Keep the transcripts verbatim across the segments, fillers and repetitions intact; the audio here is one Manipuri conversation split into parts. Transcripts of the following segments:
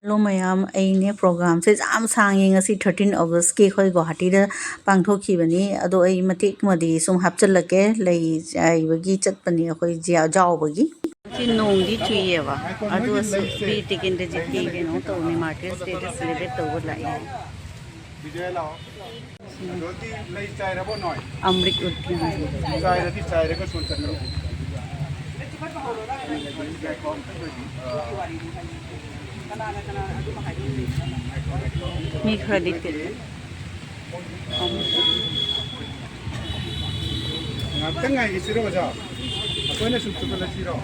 ꯍꯜꯂꯣ ꯃꯌꯥꯝ, ꯑꯩꯅꯦ ꯄ꯭ꯔꯣꯒ꯭ꯔꯥꯝꯁꯦ ꯌꯥꯝ ꯁꯥꯡꯉꯦ꯫ ꯉꯁꯤ ꯊꯥꯔꯇꯤꯟ ꯑꯣꯒꯁꯀꯤ ꯑꯩꯈꯣꯏ ꯒꯨꯋꯥꯍꯥꯇꯤꯗ ꯄꯥꯡꯊꯣꯛꯈꯤꯕꯅꯤ꯫ ꯑꯗꯣ ꯑꯩ ꯃꯇꯦꯛ ꯑꯃꯗꯤ ꯁꯨꯝ ꯍꯥꯞꯆꯤꯜꯂꯛꯀꯦ꯫ ꯂꯩ ꯆꯥꯏꯕꯒꯤ ꯆꯠꯄꯅꯤ ꯑꯩꯈꯣꯏ ꯖꯤꯌꯥ ꯖꯥꯎꯕꯒꯤ꯫ ꯁꯤ ꯅꯣꯡꯗꯤ ꯆꯨꯏꯌꯦꯕ, ꯑꯗꯨ ꯑꯣꯏꯔꯁꯨ ꯕꯤꯔ ꯇꯤꯀꯦꯟꯗ꯭ꯔꯖꯤꯠꯀꯤ ꯀꯩꯅꯣ ꯇꯧꯅꯤ, ꯃꯥꯔꯇꯤꯔꯁ ꯗꯦꯗ ꯁꯦꯂꯦꯕ꯭ꯔꯦꯠ ꯇꯧꯕ ꯂꯥꯛꯑꯦ꯫ ꯑꯃ꯭ꯔꯤꯠ ꯎꯗ꯭ꯌꯥꯟ꯫ ꯆꯥꯏꯔꯗꯤ ꯆꯥꯏꯔꯒ ꯁꯣꯟ ꯆꯠꯈ꯭ꯔꯣ꯫ ꯃꯤ ꯈꯔꯗꯤ ꯇꯤꯜꯂꯦ꯫ ꯉꯥꯛꯇꯪ ꯉꯥꯏꯈꯤꯁꯤꯔꯣ ꯑꯣꯖꯥ? ꯑꯩꯈꯣꯏꯅ ꯁꯨꯝ ꯆꯨꯞꯈꯠꯂꯁꯤꯔꯣ?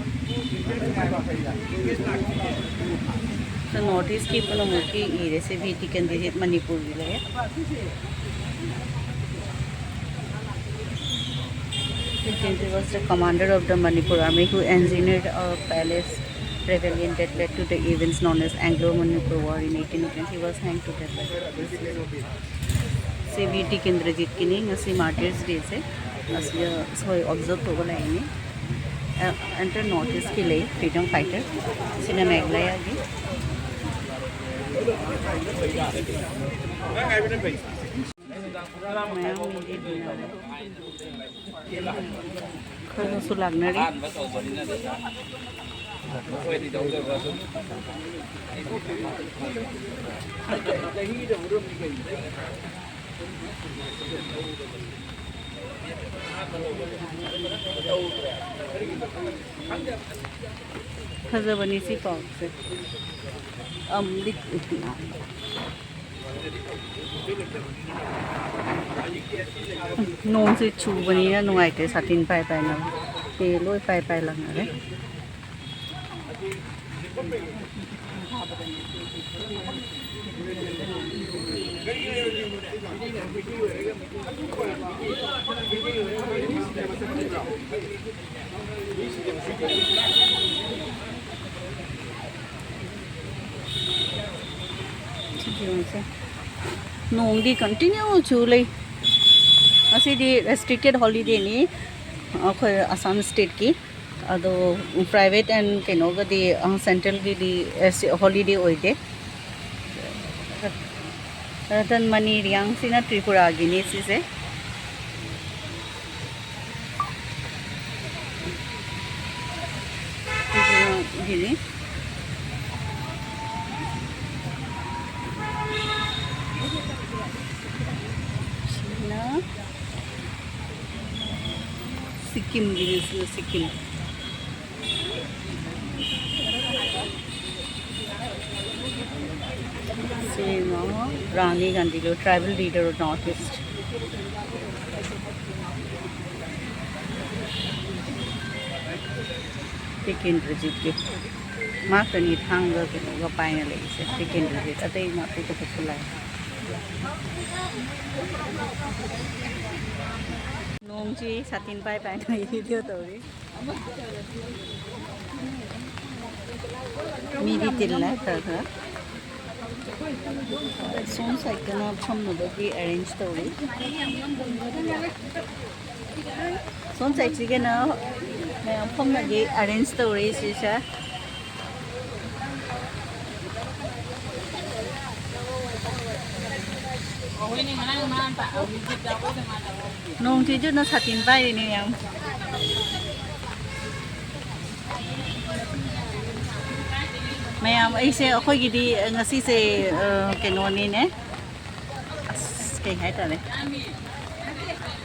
ꯁꯤ ꯅꯣꯔꯠ ꯏꯁꯀꯤ ꯄꯨꯝꯅꯃꯛꯀꯤ ꯏꯔꯦ, ꯁꯤ ꯕꯤꯔ ꯇꯤꯀꯦꯟꯗ꯭ꯔꯖꯤꯠ ꯃꯅꯤꯄꯨꯔꯒꯤ ꯂꯩꯌꯦ꯫ He was the commander of the Manipur army who engineered a palace rebellion that led to the events known as Anglo-Manipur War in eighteen eighteen. He was hanged to death by the British. ꯁꯤ ꯕꯤꯔ ꯇꯤꯀꯦꯟꯗ꯭ꯔꯖꯤꯠꯀꯤꯅꯤ꯫ ꯉꯁꯤ ꯃꯥꯔꯇꯤꯔꯁ ꯗꯦꯁꯦ ꯑꯁꯤꯗ ꯑꯩꯈꯣꯏ ꯑꯣꯕꯖꯔꯞ ꯇꯧꯕ ꯂꯥꯛꯏꯅꯤ꯫ ꯑꯦꯟꯇꯔ ꯅꯣꯔꯠ ꯏꯁꯀꯤ ꯂꯩ, ꯐ꯭ꯔꯤꯗꯝ ꯐꯥꯏꯇꯔ꯫ ꯁꯤꯅ ꯃꯦꯘꯥꯂꯌꯥꯒꯤ꯫ ꯃꯌꯥꯝ ꯃꯤꯗꯤ ꯈꯔꯁꯨ ꯂꯥꯛꯅꯔꯤ꯫ ꯐꯖꯕꯅꯤ ꯁꯤ ꯄꯥꯎꯁꯦ꯫ ꯑꯝꯔꯤꯠ ꯎꯗꯤꯌꯥꯟ꯫ ꯅꯣꯡꯁꯦ ꯆꯨꯕꯅꯤꯅ ꯅꯨꯡꯉꯥꯏꯇꯦ, ꯁꯥꯇꯤꯟ ꯄꯥꯏ ꯄꯥꯏꯅ ꯐꯤ ꯂꯣꯏ ꯄꯥꯏ ꯄꯥꯏ ꯂꯥꯛꯅꯔꯦ꯫ ꯁꯤ ꯌꯦꯡꯉꯨꯁꯦ꯫ ꯅꯣꯡꯗꯤ ꯀꯟꯇꯤꯅ꯭ꯌꯨ ꯆꯨ ꯂꯩ꯫ ꯉꯁꯤꯗꯤ ꯔꯦꯁꯇ꯭ꯔꯤꯛꯇꯦꯠ ꯍꯣꯂꯤꯗꯦꯅꯤ ꯑꯩꯈꯣꯏ ꯑꯁꯥꯝ ꯁ꯭ꯇꯦꯠꯀꯤ꯫ ꯑꯗꯣ private and ꯀꯩꯅꯣꯒꯗꯤ, ꯑ, centralꯒꯤꯗꯤ, ꯑ, ꯁꯤ holiday ꯑꯣꯏꯗꯦ꯫ ꯔꯇꯟ ꯃꯅꯤ ꯔꯤꯌꯥꯡꯁꯤꯅ ꯇ꯭ꯔꯤꯄꯨꯔꯥꯒꯤꯅꯤ ꯁꯤꯁꯦ꯫ ꯇ꯭ꯔꯤꯄꯨꯔꯥꯒꯤꯅꯤ꯫ ꯁꯤꯅ ꯁꯤꯛꯀꯤꯝꯒꯤꯅꯤ, ꯁꯤꯅ ꯁꯤꯛꯀꯤꯝ꯫ ꯁꯤꯅ ꯔꯥꯅꯤ ꯒꯥꯟꯙꯤꯂꯨ, tribal leader of North East꯫ ꯇꯤꯀꯦꯟꯗ꯭ꯔꯖꯤꯠꯀꯤ꯫ ꯃꯥ ꯈꯛꯇꯅꯤ ꯊꯥꯡꯒ ꯀꯩꯅꯣꯒ ꯄꯥꯏꯅ ꯂꯩꯔꯤꯁꯦ꯫ ꯇꯤꯀꯦꯟꯗ꯭ꯔꯖꯤꯠ꯫ ꯑꯇꯩꯅ ꯑꯇꯣꯞꯄ ꯀꯩꯁꯨ ꯂꯥꯛꯑꯦ꯫ ꯅꯣꯡꯁꯤ ꯁꯥꯇꯤꯟ ꯄꯥꯏ ꯄꯥꯏꯅ video ꯇꯧꯔꯤ꯫ ꯃꯤꯗꯤ ꯇꯤꯜꯂꯦ ꯈꯔ ꯈꯔ꯫ ꯁꯣꯝ ꯁꯥꯏꯠꯇꯅ ꯐꯝꯅꯕꯒꯤ arrange ꯇꯧꯔꯤ꯫ ꯁꯣꯝ ꯁꯥꯏꯠꯁꯤꯒꯅ ꯃꯌꯥꯝ ꯐꯝꯅꯒꯤ arrange ꯇꯧꯔꯤ ꯁꯤꯁꯦ꯫ ꯅꯣꯡ ꯆꯨꯏꯗꯨꯅ ꯁꯥꯇꯤꯟ ꯄꯥꯏꯔꯤꯅꯦ ꯌꯥꯝ꯫ ꯃꯌꯥꯝ, ꯑꯩꯁꯦ, ꯑꯩꯈꯣꯏꯒꯤꯗꯤ ꯉꯁꯤꯁꯦ, ꯑ, ꯀꯩꯅꯣꯅꯤꯅꯦ, ꯑꯁ, ꯀꯩ ꯍꯥꯏꯇꯥꯔꯦ,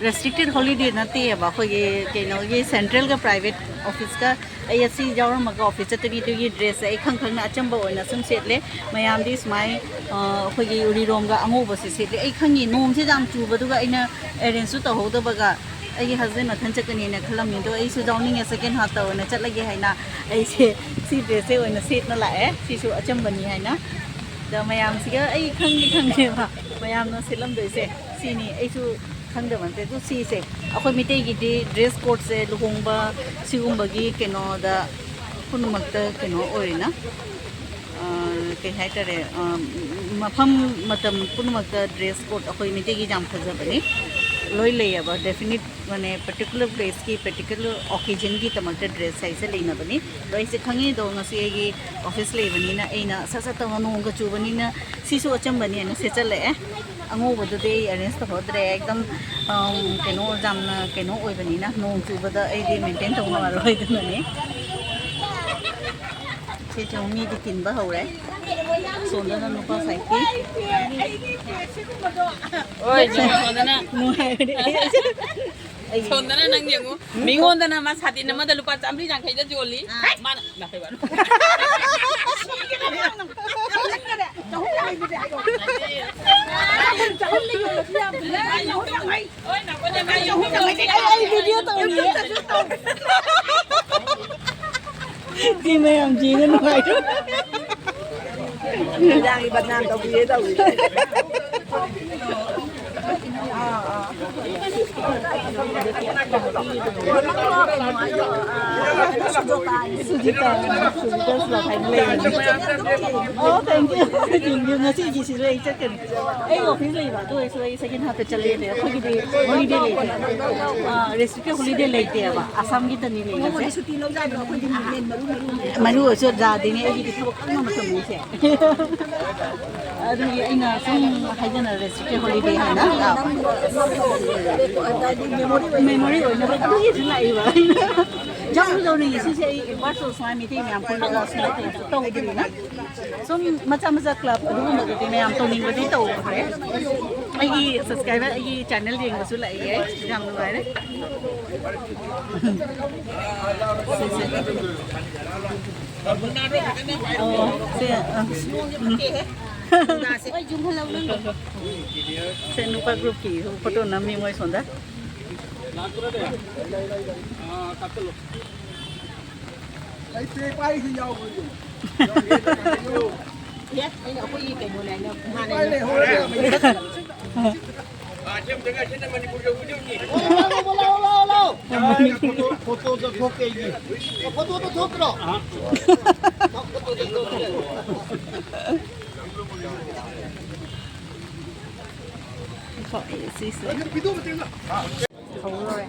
restricted holiday ꯅꯠꯇꯦꯕ꯫ ꯑꯩꯈꯣꯏꯒꯤ ꯀꯩꯅꯣꯒꯤ centralꯒ private officeꯀ ꯑꯩ ꯑꯁꯤ ꯌꯥꯎꯔꯝꯃꯒ office ꯆꯠꯇꯣꯏꯅꯤ꯫ ꯑꯗꯨꯒꯤ dressꯁꯦ ꯑꯩ ꯈꯪ ꯈꯪꯅ ꯑꯆꯝꯕ ꯑꯣꯏꯅ ꯁꯨꯝ ꯁꯦꯠꯂꯦ꯫ ꯃꯌꯥꯝꯗꯤ ꯁꯨꯃꯥꯏ, ꯑ, ꯑꯩꯈꯣꯏꯒꯤ ꯎꯔꯤꯔꯣꯝꯒ ꯑꯉꯧꯕꯁꯦ ꯁꯦꯠꯂꯦ꯫ ꯑꯩ ꯈꯪꯉꯤ ꯅꯣꯡꯁꯦ ꯌꯥꯝ ꯆꯨꯕꯗꯨꯒ ꯑꯩꯅ arrangeꯁꯨ ꯇꯧꯍꯧꯗꯕꯒ ꯑꯩꯒꯤ husband ꯃꯊꯟ ꯆꯠꯀꯅꯤꯅ ꯈꯜꯂꯝꯃꯤ꯫ ꯑꯗꯣ ꯑꯩꯁꯨ ꯌꯥꯎꯅꯤꯡꯉꯦ, second halfꯇ ꯑꯣꯏꯅ ꯆꯠꯂꯒꯦ ꯍꯥꯏꯅ ꯑꯩꯁꯦ ꯁꯤ dressꯁꯦ ꯑꯣꯏꯅ ꯁꯦꯠꯅ ꯂꯥꯛꯑꯦ꯫ ꯁꯤꯁꯨ ꯑꯆꯝꯕꯅꯤ ꯍꯥꯏꯅ꯫ ꯑꯗ ꯃꯌꯥꯝꯁꯤꯒ ꯑꯩ ꯈꯪꯗꯤ ꯈꯪꯉꯦꯕ ꯃꯌꯥꯝꯅ ꯁꯦꯠꯂꯝꯗꯣꯏꯁꯦ ꯁꯤꯅꯤ꯫ ꯑꯩꯁꯨ ꯈꯪꯗꯕ ꯅꯠꯇꯦ꯫ ꯑꯗꯨ ꯁꯤꯁꯦ ꯑꯩꯈꯣꯏ ꯃꯤꯇꯩꯒꯤꯗꯤ dress codeꯁꯦ ꯂꯨꯍꯣꯡꯕ ꯁꯤꯒꯨꯝꯕꯒꯤ ꯀꯩꯅꯣꯗ ꯄꯨꯝꯅꯃꯛꯇ ꯀꯩꯅꯣ ꯑꯣꯏꯔꯦꯅ, ꯑ, ꯀꯩ ꯍꯥꯏꯇꯥꯔꯦ, ꯑ, ꯃꯐꯝ ꯃꯇꯝ ꯄꯨꯝꯅꯃꯛꯇ dress code ꯑꯩꯈꯣꯏ ꯃꯤꯇꯩꯒꯤ ꯌꯥꯝ ꯐꯖꯕꯅꯤ꯫ ꯂꯣꯏ ꯂꯩꯌꯦꯕ, definite ꯃꯅꯦ, particular placeꯀꯤ particular occasionꯒꯤꯗꯃꯛꯇ dress size ꯂꯩꯅꯕꯅꯤ꯫ ꯑꯗꯣ ꯑꯩꯁꯦ ꯈꯪꯉꯦ, ꯑꯗꯣ ꯉꯁꯤ ꯑꯩꯒꯤ office ꯂꯩꯕꯅꯤꯅ ꯑꯩꯅ ꯁꯠ ꯁꯠ ꯇꯧꯅ, ꯅꯣꯡꯒ ꯆꯨꯕꯅꯤꯅ ꯁꯤꯁꯨ ꯑꯆꯝꯕꯅꯦꯅ ꯁꯦꯠꯆꯜꯂꯛꯑꯦ꯫ ꯑꯉꯧꯕꯗꯨꯗꯤ ꯑꯩ arrange ꯇꯧꯍꯧꯗ꯭ꯔꯦ꯫ ꯑꯦꯛꯗꯝ, ꯑꯝ, ꯀꯩꯅꯣ, ꯌꯥꯝꯅ ꯀꯩꯅꯣ ꯑꯣꯏꯕꯅꯤꯅ, ꯅꯣꯡ ꯆꯨꯕꯗ ꯑꯩꯗꯤ maintain ꯇꯧ ꯉꯝꯃꯔꯣꯏ, ꯑꯗꯨꯅꯅꯦ꯫ ꯁꯤꯁꯨ ꯃꯤꯗꯤ ꯇꯤꯟꯕ ꯍꯧꯔꯦ꯫ ꯁꯣꯝꯗꯅ ꯅꯨꯄꯥ ꯁꯥꯏꯠꯀꯤ꯫ ꯍꯣꯏ, ꯁꯣꯝꯗꯅ꯫ ꯅꯨꯡꯉꯥꯏꯕꯅꯦ꯫ ꯑꯩ ꯁꯣꯝꯗꯅ ꯅꯪ ꯌꯦꯡꯉꯨ꯫ ꯃꯤꯉꯣꯟꯗꯅ ꯃꯥ ꯁꯥꯇꯤꯟ ꯑꯃꯗ ꯂꯨꯄꯥ ꯆꯥꯝꯃꯔꯤ ꯌꯥꯡꯈꯩꯗ ꯌꯣꯜꯂꯤ꯫ ꯑꯥ꯫ ꯃꯥꯅ ꯅꯥꯈꯩꯕ꯫ ꯑꯩ video ꯇꯧꯔꯤꯌꯦ꯫ ꯁꯤ ꯃꯌꯥꯝ ꯌꯦꯡꯉ ꯅꯨꯡꯉꯥꯏꯔꯣ꯫ ꯃꯌꯥꯝꯒꯤ ꯕꯗꯅꯥꯝ ꯇꯧꯕꯤꯔꯦ ꯇꯧꯔꯤꯁꯦ꯫ ꯁꯨꯖꯤꯇꯥ, ꯁꯨꯖꯤꯇꯥ ꯁ꯭ꯂꯣꯛ ꯍꯥꯏꯅ ꯂꯩꯕꯅꯦ꯫ ꯑꯣ, thank you꯫ Thank you꯫ ꯉꯁꯤꯒꯤ ꯁꯤꯗ ꯑꯩ ꯆꯠꯀꯅꯤ꯫ ꯑꯩ office ꯂꯩꯕ, ꯑꯗꯨ ꯑꯣꯏꯔꯁꯨ ꯑꯩ second halfꯇ ꯆꯠꯂꯦꯅꯦ꯫ ꯑꯩꯈꯣꯏꯒꯤꯗꯤ holiday ꯂꯩꯇꯦ꯫ ꯑꯥ, restricted holiday ꯂꯩꯇꯦꯕ꯫ ꯑꯁꯥꯝꯒꯤꯗꯅꯤ ꯂꯩꯔꯤꯁꯦ꯫ ꯁꯨꯇꯤ ꯂꯧꯖꯥꯠꯅꯣ? ꯑꯩꯈꯣꯏꯗꯤ ꯃꯤꯔꯦꯟ ꯃꯔꯨ ꯃꯔꯨꯅꯦ꯫ ꯃꯔꯨ ꯑꯣꯏꯔꯁꯨ ꯌꯥꯗꯦꯅꯦ, ꯑꯩꯒꯤꯗꯤ ꯊꯕꯛ ꯀꯟꯅ ꯃꯇꯝꯅꯤꯁꯦ꯫ ꯑꯗꯨꯒꯤ ꯑꯩꯅ ꯁꯨꯝ ꯍꯥꯏꯖꯅ restricted holiday ꯍꯥꯏꯅ꯫ Memory ꯑꯣꯏꯅꯕ ꯑꯗꯨꯒꯤꯁꯨ ꯂꯥꯛꯏꯕ ꯑꯩꯅ꯫ ꯌꯥꯝ ꯇꯧꯅꯤꯡꯉꯤ ꯁꯤꯁꯦ, ꯑꯩ ꯚꯥꯔꯠꯇ ꯁꯨꯃꯥꯏꯅ ꯃꯤꯇꯩ ꯃꯌꯥꯝ ꯄꯨꯜꯂꯒ ꯁꯨꯃꯥꯏꯅ ꯇꯧꯕꯅꯤꯅ꯫ ꯁꯨꯝ ꯃꯆꯥ ꯃꯆꯥ club ꯑꯗꯨꯒꯨꯝꯕꯗꯨꯗꯤ ꯃꯌꯥꯝ ꯇꯧꯅꯤꯡꯕꯗꯤ ꯇꯧꯈ꯭ꯔꯦ꯫ ꯑꯩꯒꯤ subscriber, ꯑꯩꯒꯤ channel ꯌꯦꯡꯕꯁꯨ ꯂꯥꯛꯏ꯫ ꯌꯥꯝ ꯅꯨꯡꯉꯥꯏꯔꯦ꯫ ꯁꯦ, ꯁꯦ꯫ ꯑꯣ, ꯁꯦ, ꯑ, ꯎꯝ꯫ ꯁꯦ, ꯅꯨꯄꯥ groupꯀꯤ photo ꯅꯝꯃꯤ ꯃꯣꯏ ꯁꯣꯝꯗ꯫ ꯂꯩꯇ꯭ꯔꯦ, ꯄꯥꯏꯁꯤ ꯌꯥꯎꯕ꯭ꯔꯣ? ꯑꯦ, ꯑꯩꯅ ꯑꯩꯈꯣꯏꯒꯤ ꯀꯩꯅꯣꯅꯦ ꯍꯥꯏꯅ ꯃꯥꯅ ꯄꯥꯏ ꯑꯩꯅ ꯂꯩꯍꯧꯔꯦ꯫ ꯐꯣꯇꯣ, ꯐꯣꯇꯣꯗ ꯊꯣꯛꯇ꯭ꯔꯣ? ꯁꯤꯁꯦ꯫ ꯍꯧꯔꯣꯏ꯫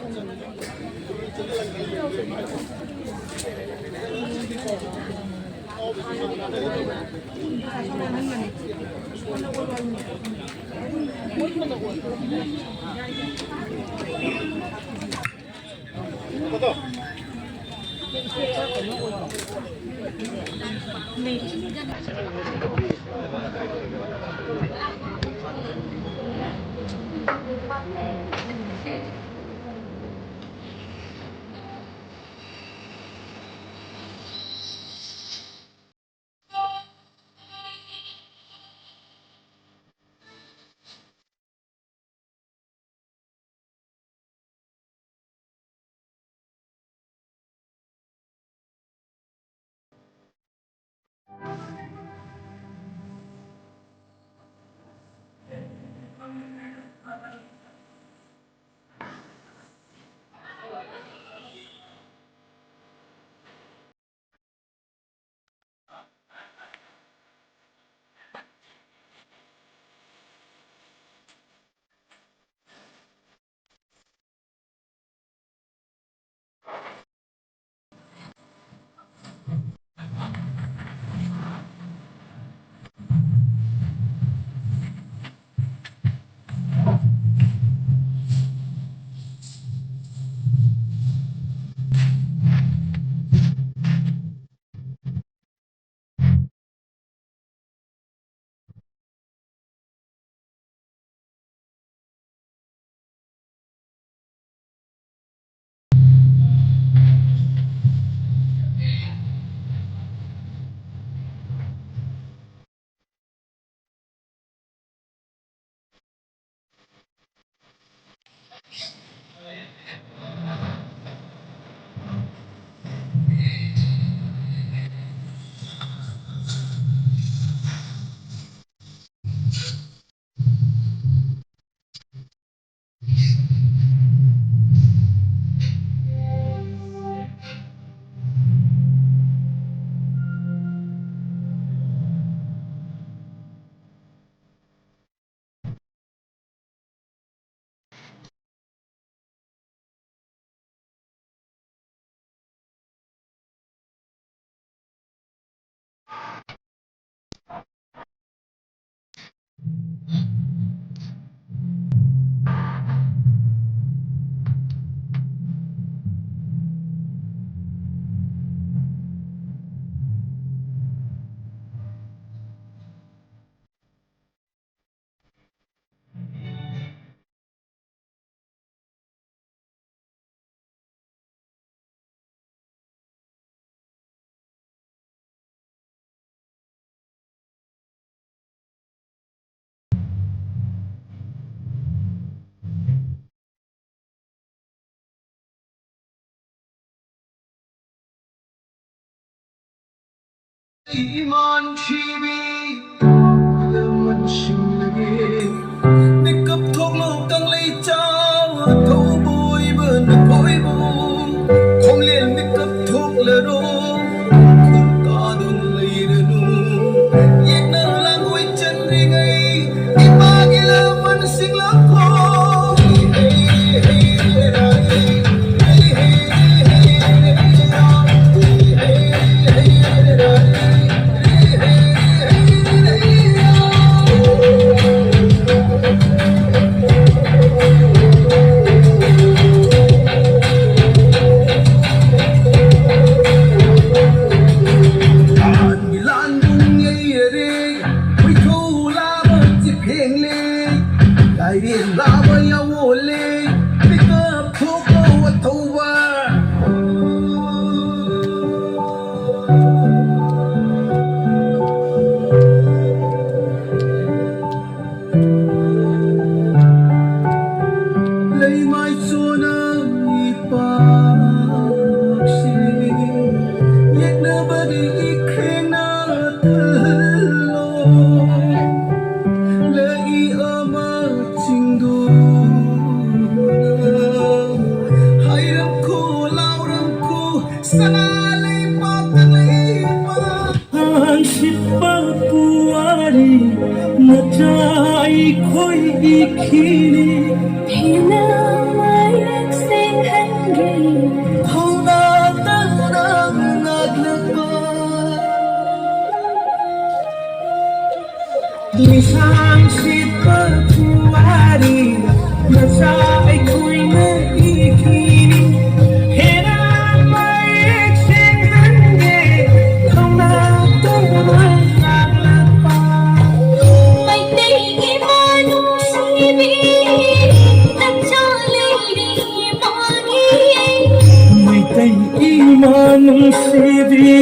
ꯏꯃꯥꯟ ꯊꯤꯕꯤ ꯂꯃꯟꯁꯤꯡꯗꯒꯤ ꯃꯤꯀꯞ ꯊꯣꯛꯂꯣ ꯀꯪꯂꯩ ꯆꯥꯎ ꯊꯧꯕꯣꯏꯕ ꯅꯈꯣꯏꯕꯨ ꯈꯣꯝꯂꯦꯟ ꯃꯤꯀꯞ ꯊꯣꯛꯂꯔꯣ ꯈꯨꯠ ꯇꯥꯗꯨꯅ ꯂꯩꯔꯅꯨ ꯌꯦꯛꯅ ꯂꯥꯡꯒꯣꯏ ꯆꯟꯗ꯭ꯔꯤꯉꯩ ꯏꯃꯥꯒꯤ ꯂꯃꯟꯁꯤꯡ ꯂꯥꯛꯈꯣ꯫ ꯂꯥꯟꯒꯤ ꯂꯥꯟꯕꯨꯡ ꯌꯩꯔꯔꯦ, ꯈꯣꯏꯊꯧ ꯂꯥꯕ ꯆꯤꯐꯦꯡꯂꯦ, ꯂꯥꯏꯔꯦꯟ ꯂꯥꯕ ꯌꯥꯋꯣꯜꯂꯦ, ꯃꯤꯀꯞ ꯊꯣꯛꯂꯣ ꯑꯊꯧꯕ꯫ ꯂꯩꯃꯥꯏ ꯆꯣꯅ ꯏꯄꯥꯛꯁꯤ ꯌꯦꯛꯅꯕꯒꯤ ꯏꯈꯦꯡꯅ ꯊꯜꯂꯣ꯫ ꯂꯩ ꯑꯃ ꯆꯤꯡꯗꯨꯅ ꯍꯥꯏꯔꯝꯈꯣ, ꯂꯥꯎꯔꯝꯈꯣ, ꯁꯅꯥ ꯂꯩꯕꯥꯛꯇ ꯂꯩꯕ ꯍꯥꯡꯁꯤꯠꯄ ꯄꯨꯋꯥꯔꯤ ꯃꯆꯥ ꯑꯩꯈꯣꯏꯒꯤ ꯈꯤꯅꯤ꯫ ꯍꯦꯟꯅ ꯃꯌꯦꯛ ꯁꯦꯡꯍꯟꯒꯦ꯫ ꯊꯧꯅꯥ ꯇꯧꯅ ꯉꯥꯛꯂꯛꯄ ꯂꯤꯁꯥꯡ ꯁꯤꯠꯄ ꯄꯨꯋꯥꯔꯤ ꯃꯆꯥ ꯑꯩꯈꯣꯏꯅ ꯏꯈꯤꯅꯤ꯫ ꯍꯦꯔꯥ ꯃꯌꯦꯛ ꯁꯦꯡꯍꯟꯒꯦ ꯊꯧꯅꯥ ꯇꯧꯕ ꯉꯥꯛꯂꯛꯄ ꯃꯩꯇꯩꯒꯤ ꯃꯥꯅꯨꯡꯁꯤꯕꯤ ꯅꯆꯥ ꯂꯩꯔꯤ ꯏꯃꯥꯒꯤ꯫ ꯃꯩꯇꯩ ꯏꯃꯥ ꯅꯨꯡꯁꯤꯕꯤ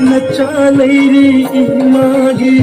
ꯅꯆꯥ ꯂꯩꯔꯤ ꯏꯃꯥꯒꯤ꯫